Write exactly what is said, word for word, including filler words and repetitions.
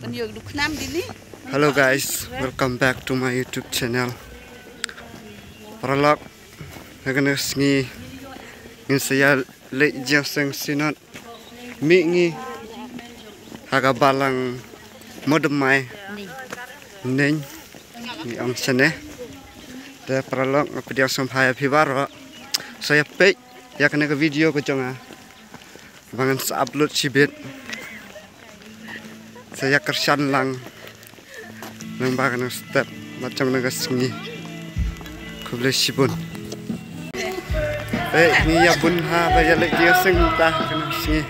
Kan ïoh du khnam dini. Hello guys, welcome back to my YouTube channel. Paralok, ha kane ka sngi ngin sa ïa leit jingseng synod. Mih ngi ha ka balang Modemai. Neng ngi ong shane. Te paralok, nga pdiang sngewbha ïa phi baroh. Sa ïa peit ïa kane ka video ka jong nga ba ngan sa upload shibit. Sa ïa kyrshan lang lyngba kane ka step ba jong kane ka sngi. Khublei shibun. Eh, ngi ïa bun ha ba ïa leit jingseng ta kane ka sngi.